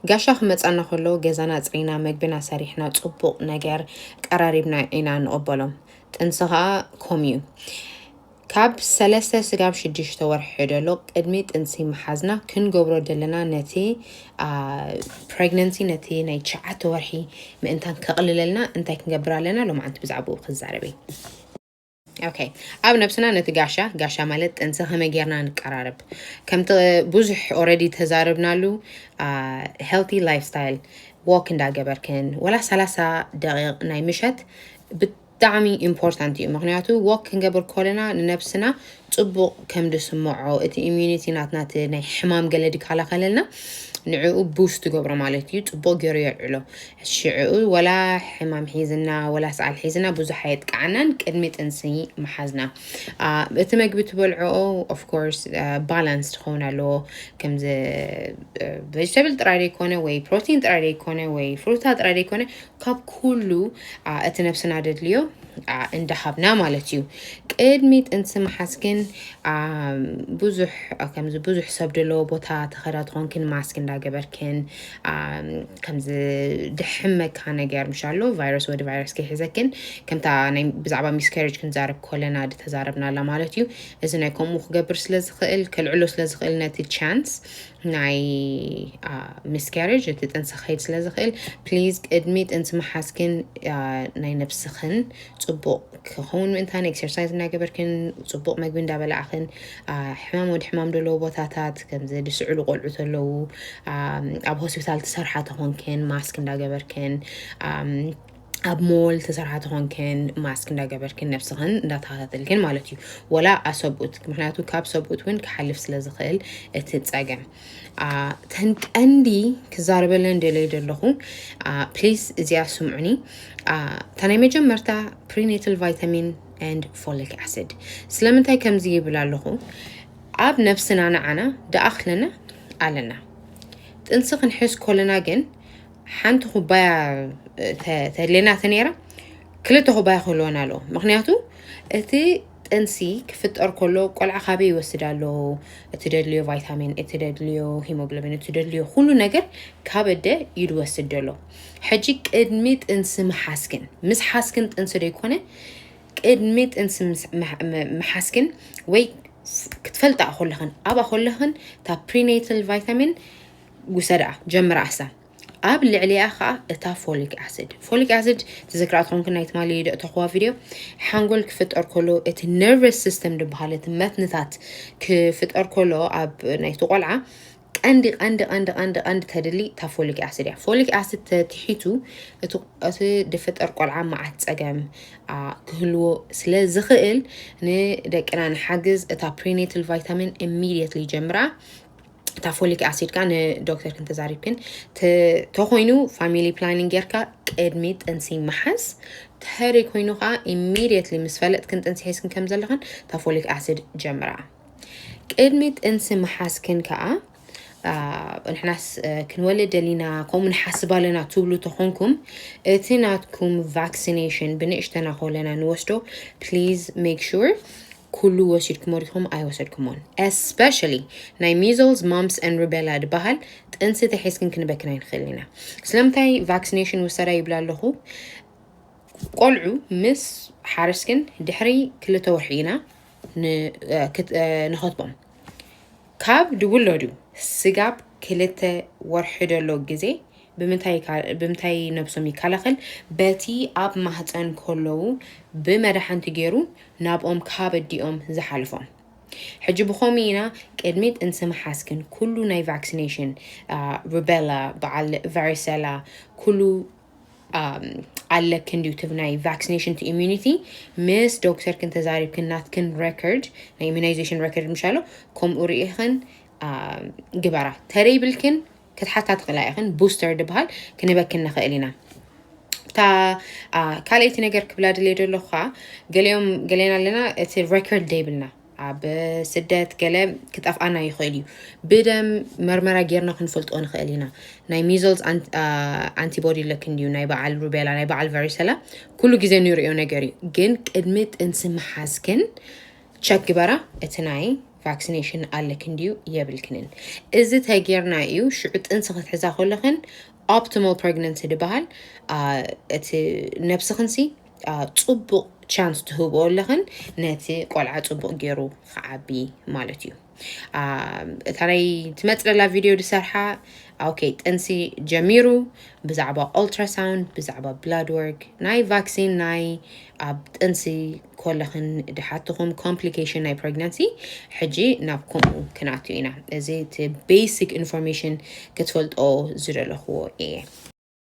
ጋሻ ክመጻና ከሎ ገዛና ኣጽሪና፣ መግብና ሰሪሕና፣ ጽቡቕ ነገር ቀራሪብና ኢና ንቕበሎም። ጥንሲ ኸኣ ኮም እዩ። ካብ ሰለስተ ስጋብ ሽዱሽተ ወርሒ ደሎ ቅድሚ ጥንሲ ምሓዝና ክንገብሮ ዘለና፣ ነቲ ፕሬግነንሲ፣ ነቲ ናይ ትሽዓተ ወርሒ ምእንታን ከቕልለልና እንታይ ክንገብር ኣለና? ሎማዓንቲ ብዛዕባኡ ክዛረብ እየ። ኦኬ፣ ኣብ ነብስና ነቲ ጋሻ፣ ጋሻ ማለት ጥንሲ ከመይ ጌርና ንቀራረብ? ከምቲ ብዙሕ ኦረዲ ተዛርብናሉ፣ ሄልቲ ላይፍ ስታይል፣ ዎክ እንዳገበርክን፣ ወላ ሰላሳ ደቂቕ ናይ ምሸት ብጣዕሚ ኢምፖርታንት እዩ። ምክንያቱ ዎክ ክንገብር ከለና ንነብስና ጽቡቕ ከም ዝስምዖ፣ እቲ ኢሚዩኒቲ ናትና፣ እቲ ናይ ሕማም ገለ ዝከላኸለልና፣ ንዕኡ ቡስት ትገብሮ ማለት እዩ። ጽቡቕ ገይሩ የልዕሎ። ሽዕኡ ወላ ሕማም ሒዝና፣ ወላ ሰዓል ሒዝና ብዙሕ ኣየጥቃዓናን ቅድሚ ጥንሲ ምሓዝና። አ፣ እቲ መግቢ ትበልዕኦ ኦፍኮርስ ባላንስ ክኸውን ኣለዎ። ከምዚ ቨጅተብል ጥራይ ዘይኮነ፣ ወይ ፕሮቲን ጥራይ ዘይኮነ፣ ወይ ፍሩታ ጥራይ ዘይኮነ፣ ካብ ኩሉ፣ አ፣ እቲ ነብስና ደድልዮ፣ አ፣ እንዳሃብና ማለት እዩ። ቅድሚ ጥንሲ ምሓዝ ግን፣ አ፣ ብዙሕ፣ አ፣ ከምዚ ብዙሕ ሰብ ዘለዎ ቦታ ተኸዳ ትኾንክን ማስክ እንዳገበርክን፣ አ፣ ከምዚ ድሕመካ ነገር ምሻሎ፣ ቫይረስ ወዲ ቫይረስ ከይሕዘክን፣ ከምታ ናይ ብዛዕባ ሚስካሬጅ ክንዛረብ ከለና ዝተዛረብናላ ማለት እዩ። እዚ ናይ ከምኡ ክገብር ስለ ዝኽእል፣ ከልዕሎ ስለ ዝኽእል ነቲ ቻንስ ናይ፣ አ፣ ሚስካሬጅ፣ እቲ ጥንሲ ክኸይድ ስለ ዝኽእል፣ ፕሊዝ ቅድሚ ጥንሲ ምሓዝክን፣ አ፣ ናይ ነብስኽን ጽቡቕ ክኸውን ምእንታን ኤክሰርሳይዝ እናገበርክን ጽቡቕ መግቢ እንዳበላዕኽን፣ አ፣ ሕማም ወዲ ሕማም ዘለዎ ቦታታት ከምዚ ዝስዕሉ ቆልዑ ተለዉ፣ አ፣ ኣብ ሆስፒታል ትሰርሓ ተኾንክን ማስክ እንዳገበርክን፣ አ፣ ኣብ ሞል ተሰርሓ ተኾንክን ማስክ እንዳገበርክን ነብስኽን እንዳተኸታተልክን ማለት እዩ። ወላ ኣሰብኡት፣ ምክንያቱ ካብ ሰብኡት እውን ክሓልፍ ስለ ዝኽእል እቲ ጸገም። አ፣ ተን ቀንዲ ክዛረበለን ደለይ ዘለኹ፣ አ፣ ፕሊዝ እዚኣ ስምዑኒ። አ፣ እታ ናይ መጀመርታ ፕሪኔታል ቫይታሚን ኤንድ ፎሊክ ኣሲድ። ስለምንታይ ከምዚ ይብል ኣለኹ? ኣብ ነብስና ንዓና ደኣኽለና ኣለና። ጥንሲ ክንሕዝ ከለና ግን ሓንቲ ኩባያ ተ-፣ ተድሌና ተነይራ፣ ክልተ ኩባያ ክህልወና ኣለዎ። ምክንያቱ እቲ ጥንሲ ክፍጠር ከሎ ቆልዓ ካበይ ይወስድ ኣሎ? እቲ ደድልዮ ቫይታሚን፣ እቲ ደድልዮ ሂሞግሎቢን፣ እቲ ደድልዮ ኩሉ ነገር ካብ ኣደ እዩ ዝወስድ ዘሎ። ሕጂ ቅድሚ ጥንሲ ምሓዝክን፣ ምስ ሓዝክን ጥንሲ ዶ ይኮነ፣ ቅድሚ ጥንሲ ምስ-፣ ምሕ-፣ ም-፣ ምሓዝክን ወይ ክትፈልጣ ከለኽን፣ ኣብኣ ከለኽን እታ ፕሪኔታል ቫይታሚን ውሰድኣ፣ ጀምራ እሳ። ኣብ ልዕሊኣ ኸኣ እታ ፎሊክ ኣሲድ። ፎሊክ ኣሲድ ትዝክራ ትኾንክን ናይ ትማሊ ደእተኽዋ ቪድዮ፣ ሓንጎል ክፍጠር ከሎ እቲ ነርቨስ ሲስተም ዝበሃል እቲ መትንታት ክፍጠር ከሎ ኣብ ናይቲ ቆልዓ ቀንዲ፣ ቀንዲ፣ ቀንዲ፣ ቀንዲ፣ ቀንዲ ተድሊ እታ ፎሊክ ኣሲድ እያ። ፎሊክ ኣሲድ ተትሒቱ እቲ፣ እቲ ድፍጠር ቆልዓ መዓት ጸገም፣ አ፣ ክህልዎ ስለ ዝኽእል ንደቅና ንሓግዝ። እታ ፕሪኔታል ቫይታሚን ኢሚዲየትሊ ጀምራ። እታ ፎሊክ ኣሲድ ከኣ ንዶክተር ክንተዛሪብክን ተ-፣ ተኾይኑ ፋሚሊ ፕላኒንግ ጌርካ ቅድሚ ጥንሲ ምሓዝ፣ ተደይ ኮይኑ ከኣ ኢሚዲየትሊ ምስ ፈለጥክን ጥንሲ ሒዝክን ከም ዘለኽን እታ ፎሊክ ኣሲድ ጀምራ። ቅድሚ ጥንሲ ምሓዝክን ከኣ፣ አ፣ ንሕናስ፣ አ፣ ክንወልድ ደሊና፣ ከምኡ ንሓስብ ኣለና ትብሉ ተኾንኩም፣ እቲ ናትኩም ቫክሲኔሽን ብንእሽተና ከለና ንወስዶ፣ ፕሊዝ ሜክ ሹር ኩሉ ወሲድኩሞ ዲኹም ኣይወሰድኩሞን። ኤስፔሻሊ ናይ ሚዝልስ፣ ማምፕስ ኤንድ ሩቤላ ዝበሃል ጥንሲ ተሒዝክን ክንበክን ኣይንኽእልን ኢና። ስለምንታይ ቫክሲኔሽን ውሰዳ ይብላ ኣለኹ? ቆልዑ ምስ ሓረስክን ድሕሪ ክልተ ወርሒ ኢና ን-፣ እ፣ ክት-፣ እ፣ ንኸትቦም። ካብ ዝውለዱ ስጋብ ክልተ ወርሒ ዘሎ ግዜ ብምንታይ ይካ-፣ ብምንታይ ነብሶም ይከላኸል? በቲ ኣብ ማህፀን ከለዉ ብመድሓንቲ ገይሩ ናብኦም ካብ ኣዲኦም ዝሓልፎም። ሕጂ ብኸምኡ ኢና ቅድሚ ጥንሲ ምሓዝክን ኩሉ ናይ ቫክሲኔሽን፣ አ፣ ሩቤላ፣ በዓል ቫሪሰላ፣ ኩሉ፣ ኣም፣ ኣለክን ድዩ ትብ ናይ ቫክሲኔሽን ቲ ኢሚዩኒቲ ምስ ዶክተርክን ተዛሪብክን ናትክን ሬከርድ፣ ናይ ኢሚዩናይዜሽን ሬከርድ ምሻሎ፣ ከምኡ ርኢኽን፣ ኣም፣ ግበራ። ተደይብልክን ክትሓታ ትኽእላ ኢኽን፣ ቡስተር ዝበሃል ክንበክን ንኽእል ኢና። እታ፣ አ፣ ካልኣይቲ ነገር ክብላ ድልየ ዘለኹ ኸዓ፣ ገሊኦም፣ ገሊና ኣለና እቲ ሬከርድ ደይብልና፣ ኣብ ስደት ገለ ክጠፍኣና ይኽእል እዩ። ብደም መርመራ ጌርና ክንፈልጦ ንኽእል ኢና። ናይ ሚዝልስ ኣን-፣ አ፣ ኣንቲቦዲ ኣለክን ድዩ፣ ናይ በዓል ሩቤላ፣ ናይ በዓል ቫሪሰላ፣ ኩሉ ግዜ ንርእዮ ነገር እዩ። ግን ቅድሚ ጥንሲ ምሓዝክን ቸክ ግበራ፣ እቲ ናይ vaccination ኣለክን ድዩ የብልክንን። እዚ ተጌርና እዩ ሽዑ ጥንሲ ክትሕዛ ከለኽን optimal pregnancy ዝበሃል እቲ ነብስኽንሲ ፅቡቕ chance ትህብኦ ኣለኽን ነቲ ቆልዓ ፅቡቕ ገይሩ ክዓቢ ማለት እዩ። እታ ናይ ትመፅእ ዘላ ቪድዮ ዝሰርሓ okay ጥንሲ ጀሚሩ ብዛዕባ ultrasound ብዛዕባ blood work ናይ vaccine ናይ ኣብ ጥንሲ ከለኽን ዝሓትኹም complication ናይ pregnancy ሕጂ ናብ ከምኡ ክነኣቱ ኢና። እዚ እቲ basic information ክትፈልጦ ዝደለኽዎ እየ።